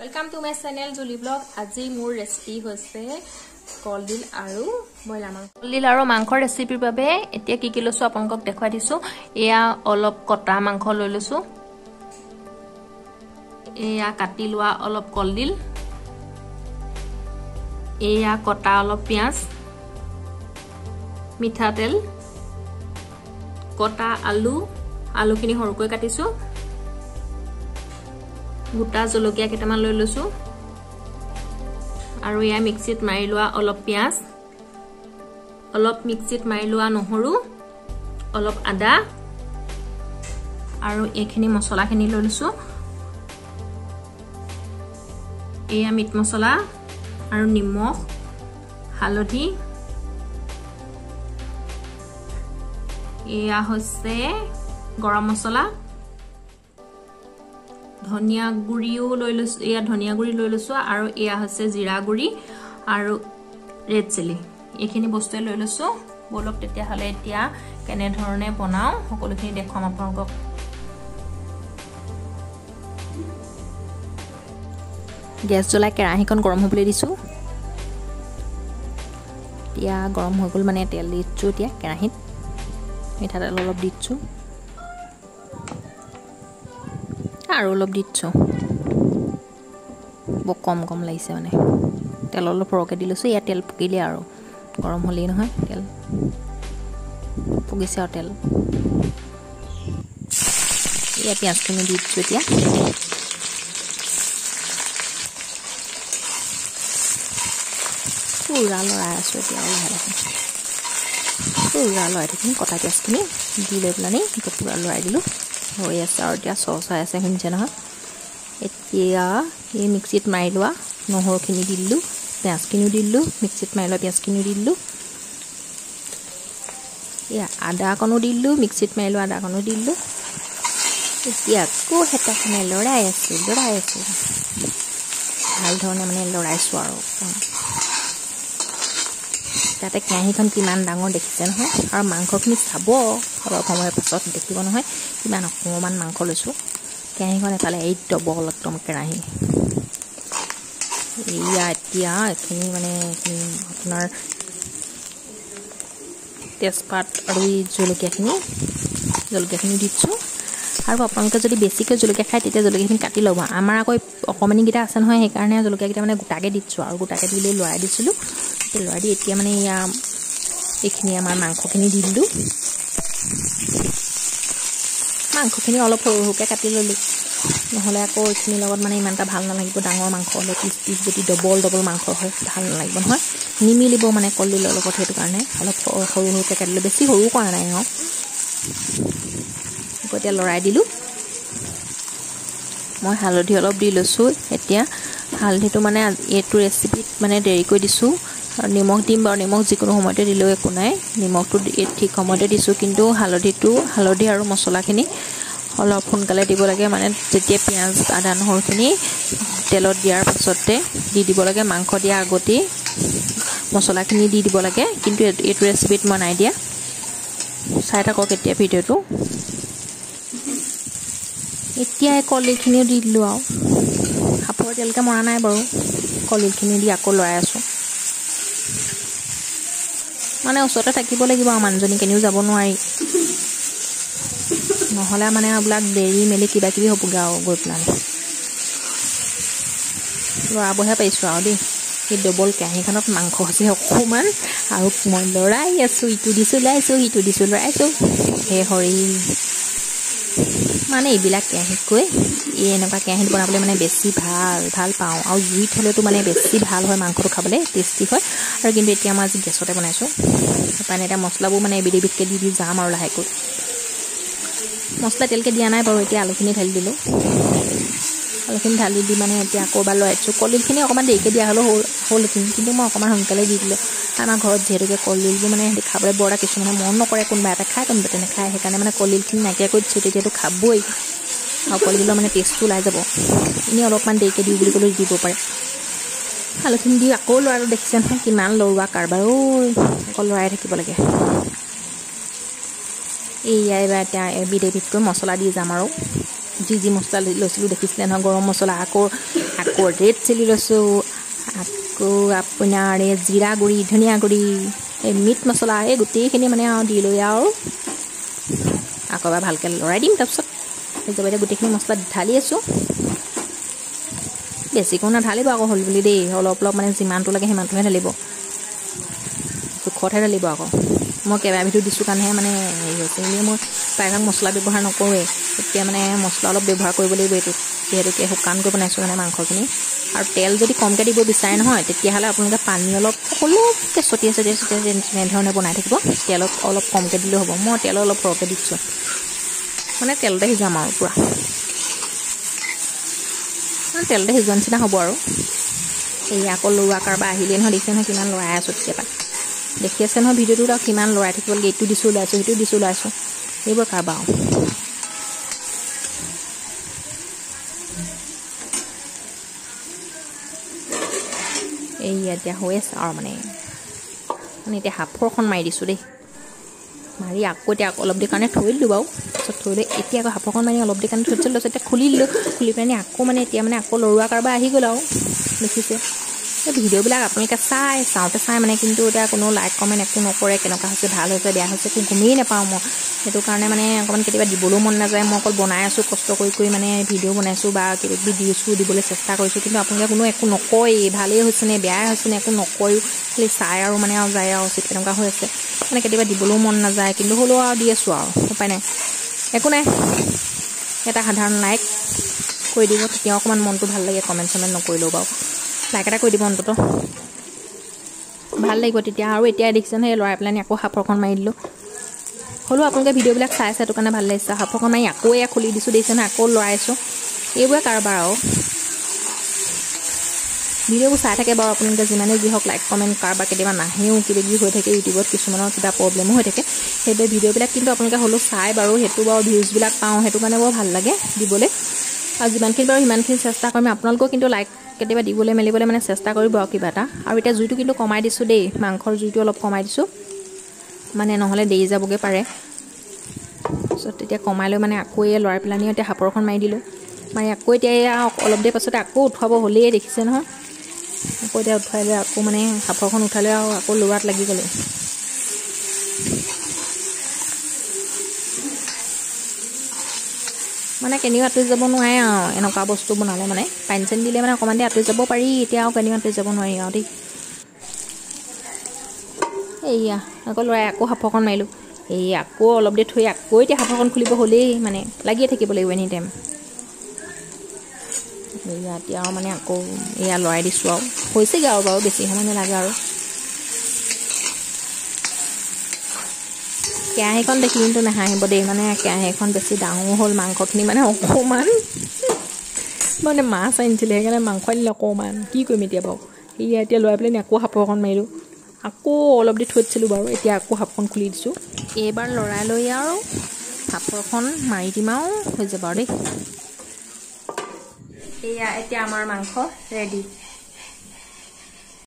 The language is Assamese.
Welcome to my channel Juli blog. আজি মোৰ ৰেচিপি হৈছে কলডিল আৰু ব্ৰইলাৰ মাংস। কলডিল আৰু মাংসৰ ৰেচিপিৰ বাবে এতিয়া কি কি লৈছো আপোনালোকক দেখুৱাই দিছো। এয়া অলপ কটা মাংস লৈ লৈছো, এয়া কাটি লোৱা অলপ কলডিল, এয়া কটা অলপ পিঁয়াজ, মিঠাতেল, কটা আলু, আলুখিনি সৰুকৈ কাটিছো, গোটা জলকীয়া কেইটামান লৈ লৈছো, আৰু এয়া মিক্সিত মাৰি লোৱা অলপ পিঁয়াজ, অলপ মিক্সিত মাৰি লোৱা নহৰু, অলপ আদা, আৰু এইখিনি মছলাখিনি লৈ লৈছো। এয়া মিট মছলা আৰু নিমখ, হালধি, এয়া হৈছে গৰম মছলা, ধনিয়া গুড়িও লৈ লৈছো, এয়া ধনিয়া গুড়ি লৈ লৈছো, আৰু এয়া হৈছে জিৰা গুড়ি আৰু ৰেড চিলি। এইখিনি বস্তুৱে লৈ লৈছো। ব'লক তেতিয়াহ'লে এতিয়া কেনেধৰণে বনাওঁ সকলোখিনি দেখুৱাম আপোনালোকক। গেছ জ্বলাই কেৰাহীখন গৰম হ'বলৈ দিছোঁ। এতিয়া গৰম হৈ গ'ল, মানে তেল দি দিছোঁ। এতিয়া কেৰাহীত মিঠাতেল অলপ দি দিছোঁ আৰু অলপ দি দিছোঁ, বৰ কম কম লাগিছে, মানে তেল অলপ সৰহকৈ দি লৈছোঁ। ইয়াত তেল পকিলে আৰু গৰম হ'লেই নহয়, তেল পকিছে আৰু তেল। এয়া পিঁয়াজখিনি দি দিছোঁ। এতিয়া পূৰা লৰাই আছোঁ। এতিয়া লাহে লাহে পূৰা লৰাই থাকিম। কটা পিঁয়াজখিনি দি লৈ পেলানি পূৰা লৰাই দিলোঁ, হৈ আছে আৰু এতিয়া চচ হৈ আছে, শুনিছে নহয়। এতিয়া এই মিক্সিত মাৰি লোৱা নহৰুখিনি দি দিলোঁ, পিঁয়াজখিনিও দি দিলোঁ, মিক্সিত মাৰি লোৱা পিঁয়াজখিনিও দি দিলোঁ, এয়া আদা অকণো দি দিলোঁ, মিক্সিত মাৰি লোৱা আদা অকণো দি দিলোঁ। এতিয়া আকৌ হেতাখনে লৰাই আছোঁ, লৰাই আছোঁ ভাল ধৰণে, মানে লৰাইছোঁ আৰু। তাতে কেৰাহীখন কিমান ডাঙৰ দেখিছে নহয়, আৰু মাংসখিনি চাব অলপ সময়ৰ পাছত দেখিব নহয় কিমান অকণমান মাংস লৈছোঁ। কেৰাহীখন এফালে এই ডবল একদম কেৰাহী। এয়া এতিয়া এইখিনি মানে এইখিনি আপোনাৰ তেজপাত আৰু এই জলকীয়াখিনি দি দিছোঁ। আৰু আপোনালোকে যদি বেছিকৈ জলকীয়া খায় তেতিয়া জলকীয়াখিনি কাটি ল'ব। আমাৰ আকৌ অকণমানিকেইটা আছে নহয়, সেইকাৰণে জলকীয়াকেইটা মানে গোটাকৈ দি দিছোঁ আৰু গোটাকৈ দি লৈ লৰাই দিছিলোঁ। লৰাই দি এতিয়া মানে এয়া এইখিনি আমাৰ মাংসখিনি দি দিলোঁ। মাংসখিনি অলপ সৰু সৰুকৈ কাটি ল'লোঁ, নহ'লে আকৌ এইখিনিৰ লগত মানে ইমান এটা ভাল নালাগিব। ডাঙৰ মাংস হ'লে পিচ পিচ যদি ডবল ডবল মাংস হয় ভাল নালাগিব নহয়, নিমিলিব মানে কলডিলৰ লগত। সেইটো কাৰণে অলপ সৰু সৰুকৈ কাটিলোঁ, বেছি সৰু কৰা নাই আৰু। আকৌ এতিয়া লৰাই দিলোঁ। মই হালধি অলপ দি লৈছোঁ। এতিয়া হালধিটো মানে এইটো ৰেচিপিত মানে দেৰিকৈ দিছোঁ। আৰু নিমখ দিম বাৰু, নিমখ যিকোনো সময়তে দিলেও একো নাই, নিমখটো ঠিক সময়তে দিছোঁ। কিন্তু হালধি আৰু মছলাখিনি অলপ সোনকালে দিব লাগে, মানে যেতিয়া পিঁয়াজ আদা নহৰুখিনি তেলত দিয়াৰ পাছতে দি দিব লাগে, মাংস দিয়াৰ আগতেই মছলাখিনি দি দিব লাগে। কিন্তু এইটো ৰেচিপিত মই নাই দিয়া। চাই থাকক এতিয়া ভিডিঅ'টো। এতিয়া এই কলডিলখিনিও দি দিলোঁ আৰু সাপৰ এতিয়ালৈকে মৰা নাই বাৰু। কলডিলখিনি দি আকৌ লৰাই আছোঁ, মানে ওচৰতে থাকিব লাগিব আৰু, মানুহজনী কেনিও যাব নোৱাৰি, নহ'লে মানে এইবিলাক দেৰি মেলি কিবা কিবি হ'বগৈ আৰু গৈ পেলাই। লৰাবহে পাৰিছোঁ আৰু দেই। এই ডবল কেৰাহীখনত মাংস হৈছে অকণমান, আৰু মই লৰাই আছোঁ, ইটো দিছোঁ লৰাইছোঁ, সিটো দিছোঁ লৰাইছোঁ। হে হৰি, মানে এইবিলাক কেৰাহীতকৈ এই এনেকুৱা কেৰাহীত বনাবলৈ মানে বেছি ভাল ভাল পাওঁ। আৰু জুইত হ'লেতো মানে বেছি ভাল হয়, মাংসটো খাবলৈ টেষ্টি হয়। আৰু কিন্তু এতিয়া মই আজি গেছতে বনাইছোঁ, সেইকাৰণে এতিয়া মছলাবোৰ মানে এবিধ এবিধকৈ দি দি যাম আৰু লাহেকৈ। মছলা এতিয়ালৈকে দিয়া নাই বাৰু। এতিয়া আলুখিনি ঢালি দিলোঁ। আলুখিনি ঢালি দি মানে এতিয়া আকৌ এবাৰ লৰাই দিছোঁ। কলডিলখিনি অকণমান দেৰিকৈ দিয়া হ'লেও হ'ল এইখিনি, কিন্তু মই অকণমান সোনকালে দি দিলোঁ। আমাৰ ঘৰত যিহেতুকে কলডিলবোৰ মানে সিহঁতি খাবলৈ বৰ এটা কিছুমানে মন নকৰে, কোনোবা এটা খায় কোনোবা এটা নাখায়, সেইকাৰণে মানে কলডিলখিনি নাইকিয়া কৰি দিছোঁ, তেতিয়াতো খাবই আৰু কলডিলৰ মানে টেষ্টটো ওলাই যাব। এনেই অলপমান দেৰিকৈ দিওঁ বুলি ক'লেও দিব পাৰে। আলুখিনি দি আকৌ লৰাটো দেখিছে নহয় কিমান লৰোৱা কাৰবাৰ, অকল লৰাই থাকিব লাগে। এয়া এইবাৰ এতিয়া এবিধ এবিধকৈ মছলা দি যাম আৰু। যি যি মছলা লৈছিলোঁ দেখিছিলে নহয়, গৰম মছলা, আকৌ আকৌ ৰেড চিলি লৈছোঁ, আকৌ আপোনাৰ এই জিৰা গুড়ি, ধনিয়া গুড়ি, এই মিট মছলা, এই গোটেইখিনি মানে আৰু দি লৈ আৰু আকৌ এবাৰ ভালকৈ লৰাই দিম। তাৰপিছত হৈ যাব। এতিয়া গোটেইখিনি মছলা ঢালি আছোঁ, বেছিকৈও নাঢালিব আকৌ হ'ল বুলি দেই, অলপ অলপ মানে যিমানটো লাগে সিমানটোহে ঢালিব, জোখতহে ঢালিব। আকৌ মই কেইবাবিধো দিছোঁ কাৰণেহে মানে হেৰি হৈছে, এনেই মই প্ৰায়ভাগ মছলা ব্যৱহাৰ নকৰোঁৱেই। এতিয়া মানে মছলা অলপ ব্যৱহাৰ কৰিব লাগিব এইটোত, যিহেতুকে শুকানকৈ বনাইছোঁ মানে মাংসখিনি। আৰু তেল যদি কমকৈ দিব বিচাৰে নহয়, তেতিয়াহ'লে আপোনালোকে পানী অলপ অলপকৈ ছটিয়াই ছটিয়াই ছটিয়াই তেনেধৰণে বনাই থাকিব, তেলত অলপ কমকৈ দিলেও হ'ব। মই তেল অলপ সৰহকৈ দিছোঁ, মানে তেলতে সিজাম আৰু পূৰা মানে তেলতে সিজোৱা নিচিনা হ'ব আৰু। এই আকৌ লৰোৱা কাৰোবাৰ আহিলেই নহয়, দেখিছে নহয় কিমান লৰাই আছোঁ তেতিয়াৰ পৰা, দেখি আছে নহয় ভিডিঅ'টোত আৰু কিমান লৰাই থাকিব লাগে, এইটো দিছোঁ ওলাইছোঁ, সেইটো দিছোঁ ওলাইছোঁ, এইবোৰ কাৰোবাৰ আৰু। এই এতিয়া হৈ আছে আৰু মানে মানে এতিয়া সাফৰখন মাৰি দিছোঁ দেই, মাৰি আকৌ এতিয়া অলপ দেৰি কাৰণে থৈ দিলোঁ বাৰু। তাৰপিছত থৈ লৈ এতিয়া আকৌ সাফৰখন মাৰি অলপ দেৰি কাৰণে থৈ দিছিলোঁ, তাৰপিছত এতিয়া খুলি দিলোঁ, খুলি পেলাই আকৌ মানে এতিয়া মানে আকৌ লৰোৱা কাৰোবাৰ আহি গ'ল আৰু দেখিছে। এই ভিডিঅ'বিলাক আপোনালোকে চাই চাওঁতে চাই মানে কিন্তু এতিয়া কোনো লাইক কমেণ্ট একো নকৰে, কেনেকুৱা হৈছে, ভাল হৈছে বেয়া হৈছে একো গমেই নাপাওঁ মই। সেইটো কাৰণে মানে অকণমান কেতিয়াবা দিবলৈও মন নাযায়। মই অকল বনাই আছোঁ, কষ্ট কৰি কৰি মানে ভিডিঅ' বনাইছোঁ বা কিবা কিবি দিছোঁ, দিবলৈ চেষ্টা কৰিছোঁ, কিন্তু আপোনালোকে কোনো একো নকয়েই, ভালেই হৈছেনে বেয়াই হৈছেনে একো নকয়ো, খালি চাই আৰু মানে আৰু যায় আৰু তেনেকুৱা হৈ আছে। মানে কেতিয়াবা দিবলৈও মন নাযায়, কিন্তু হ'লেও আৰু দি আছোঁ আৰু, উপায় নাই, একো নাই। এটা সাধাৰণ লাইক কৰি দিব, তেতিয়া অকণমান মনটো ভাল লাগে, কমেণ্ট চমেণ্ট নকৰিলেও বাৰু লাইক এটা কৰি দিব অন্ততঃ, ভাল লাগিব তেতিয়া। আৰু এতিয়া দেখিছে নহয় লৰাই পেলাই আকৌ সাফৰখন মাৰি দিলোঁ, হ'লেও আপোনালোকে ভিডিঅ'বিলাক চাই আছে সেইটো কাৰণে ভাল লাগিছে। সাফৰখন মাৰি আকৌ এয়া খুলি দিছোঁ, দেখিছে নহয় আকৌ লৰাইছোঁ, এইবোৰে কাৰোবাৰ আৰু। ভিডিঅ'বোৰ চাই থাকে বাৰু আপোনালোকে, যিমানেই যি হওক লাইক কমেণ্ট কাৰোবাৰ কেতিয়াবা নাহেও, কিবা কিবি হৈ থাকে ইউটিউবত, কিছুমানৰ কিবা প্ৰব্লেমো হৈ থাকে, সেইবাবে ভিডিঅ'বিলাক কিন্তু আপোনালোকে হ'লেও চাই বাৰু, সেইটো বাৰু ভিউজবিলাক পাওঁ, সেইটো কাৰণে বৰ ভাল লাগে দিবলৈ। আৰু যিমানখিনি বাৰু সিমানখিনি চেষ্টা কৰিম, আপোনালোকেও কিন্তু লাইক কেতিয়াবা দিবলৈ মেলিবলৈ মানে চেষ্টা কৰিব আৰু কিবা এটা। আৰু এতিয়া জুইটো কিন্তু কমাই দিছোঁ দেই, মাংসৰ জুইটো অলপ কমাই দিছোঁ, মানে নহ'লে দেৰি যাবগৈ পাৰে। তাৰপিছত তেতিয়া কমাই লৈ মানে আকৌ এই লৰাই পেলানি এতিয়া সাপৰখন মাৰি দিলোঁ, মাৰি আকৌ এতিয়া এয়া অলপ দেৰি পাছতে আকৌ উঠোৱাব হ'লেই, দেখিছে নহয়। আকৌ এতিয়া উঠোৱাই লৈ আকৌ মানে সাপৰখন উঠাই লৈ আৰু আকৌ লৰাত লাগি গ'লোঁ। মানে কেনিও আঁতৰি যাব নোৱাৰে আৰু এনেকুৱা বস্তু বনালে, মানে পানী চানী দিলে মানে অকণমান দেৰি আঁতৰি যাব পাৰি, এতিয়া আৰু কেনিও আঁতৰি যাব নোৱাৰি আৰু দেই। এইয়া আকৌ লৰাই আকৌ সাফৰখন মাৰিলোঁ, এই আকৌ অলপ দেৰি থৈ আকৌ এতিয়া সাফৰখন খুলিব হ'লেই, মানে লাগিয়ে থাকিব লাগিব এনি টাইম। এইয়া এতিয়া আৰু মানে আকৌ এয়া লৰাই দিছোঁ আৰু, হৈছেগৈ আৰু বাৰু বেছি সময় নালাগে আৰু। কেৰাহীখন দেখি কিন্তু নাহাঁহিব দেই, মানে কেৰাহীখন বেছি ডাঙৰ হ'ল, মাংসখিনি মানে অকণমান মানে মাছ আনিছিলে সেইকাৰণে মাংস আনিলে অকণমান, কি কৰিম এতিয়া বাৰু। সেয়া এতিয়া লৰাই পেলাই আকৌ সাপৰখন মাৰিলোঁ, আকৌ অলপ দেৰি থৈ দিছিলোঁ বাৰু, এতিয়া আকৌ সাপখন খুলি দিছোঁ। এইবাৰ লৰাই লৈ আৰু সাপৰখন মাৰি দিম আৰু হৈ যাব আৰু দেই। এয়া এতিয়া আমাৰ মাংস ৰেডি।